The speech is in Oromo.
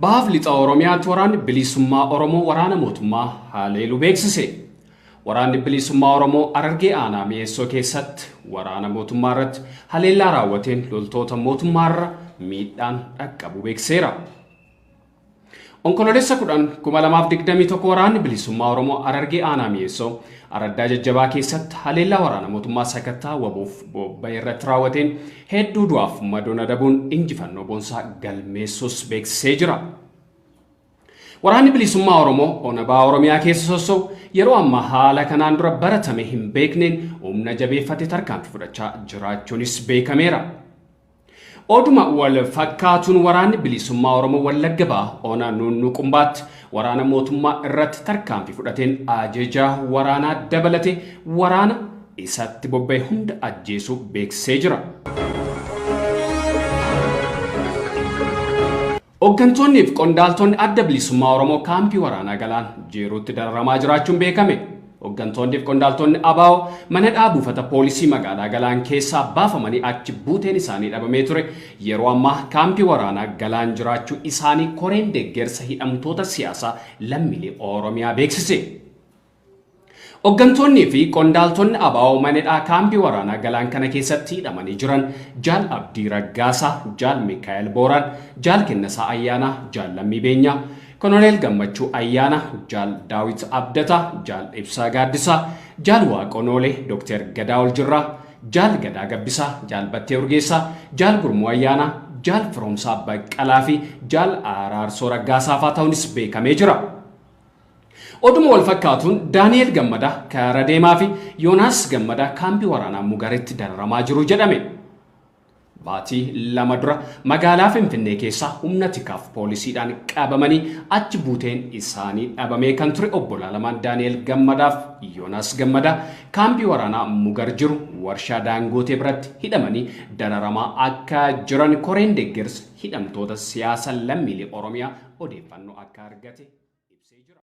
Bahaaf lixa Oromiyaatti waraanni bilisummaa Oromoo waraana mootummaa haleeluu beeksise. Waraanni bilisummaa Oromoo Harargee aanaa Mi'eessoo keessatti waraana mootummaa irratti haleellaa raawwateen loltoota mootummaarra miidhaan dhaqqabu beeksiseera. Onkoloolessa 10, 2021 Waraanni Bilisummaa Oromoo Harargee Aanaa Mi'eessoo araddaa Jajjabaa keessatti haleellaa waraana mootummaa sakattaa WBOf bobba'e irratti raawwateen hedduu du'aaf madoon adabuun injifannoo boonsaa galmeessuus beeksisee jira. Waraanni Bilisummaa Oromoo ona baha Oromiyaa keessa sosso'u yeroo ammaa haala kanaan dura baratame hin beekneen humna jabeeffate tarkaanfii fudhachaa jiraachuunis beekameera. Oduma wal fakkaatuun waraanni bilisummaa Oromoo Wallagga Baha ona Nuunnuu Qumbaatti waraana mootummaa irratti tarkaanfii fudhateen ajajaa waraanaa dabalatee waraana isatti bobba'e hunda ajjeesuu beeksisee jira. Hoggantoonni fi qondaaltonni Adda Bilisummaa Oromoo kaampii waraanaa Galaan Jeeruutti dararamaa jiraachuun beekame. Hoggantoonni fi qondaaltonni ABO mana hidhaa buufata poolisii magaalaa Galaan keessaa baafamanii achi buuteen isaanii dhabamee ture yeroo ammaa kaampii waraanaa Galaan jiraachuu isaanii koreen deggersa hidhamtoota siyaasaa lammiilee Oromiyaa beeksise. Hoggantoonnii fi qondaaltonni ABO mana hidhaa kaampii waraanaa Galaan kana keessatti hidhamanii jiran Jaal Abdii Raggaasaa, Jaal Mikaa'el Booraan, Jaal Kennasaa Ayyaanaa, Jaal Lammii Beenyaa, Koloneel Gammachuu Ayyaanaa, Jaal Daawit Abdataa, Jaal Ibsaa Gaaddisaa, Jaal Waaqoo Noolee, Dr. Gadaa Oljirraa, Jaal Gadaa Gabbisaa, Jaal Battee Urgeessaa, Jaal Gurmuu Ayyaanaa, Jaal Firoomsaa Baqqalaa fi Jaal Araarsoo Raggaasaa faa ta'uunis beekamee jira. Oduma wal fakkaatuun Daani'eel Gammadaa Kara Deemaa fi Yoonaas Gammadaa kaampii waraanaa Mugaritti dararamaa jiru jedhame. Baatii 2 dura magaalaa Finfinnee keessaa humna tikaaf poolisiidhaan qabamanii achi buuteen isaanii dhabamee kan ture obbolaa lamaan Daani'eel Gammadaaf Yoonaas Gammadaa kaampii waraanaa Mugar jiru warshaa Daangootee biratti hidhamanii dararamaa akka jiran koreen deggersa hidhamtoota siyaasa lammiilee Oromiyaa odeeffannoo akka argate ibsee jira.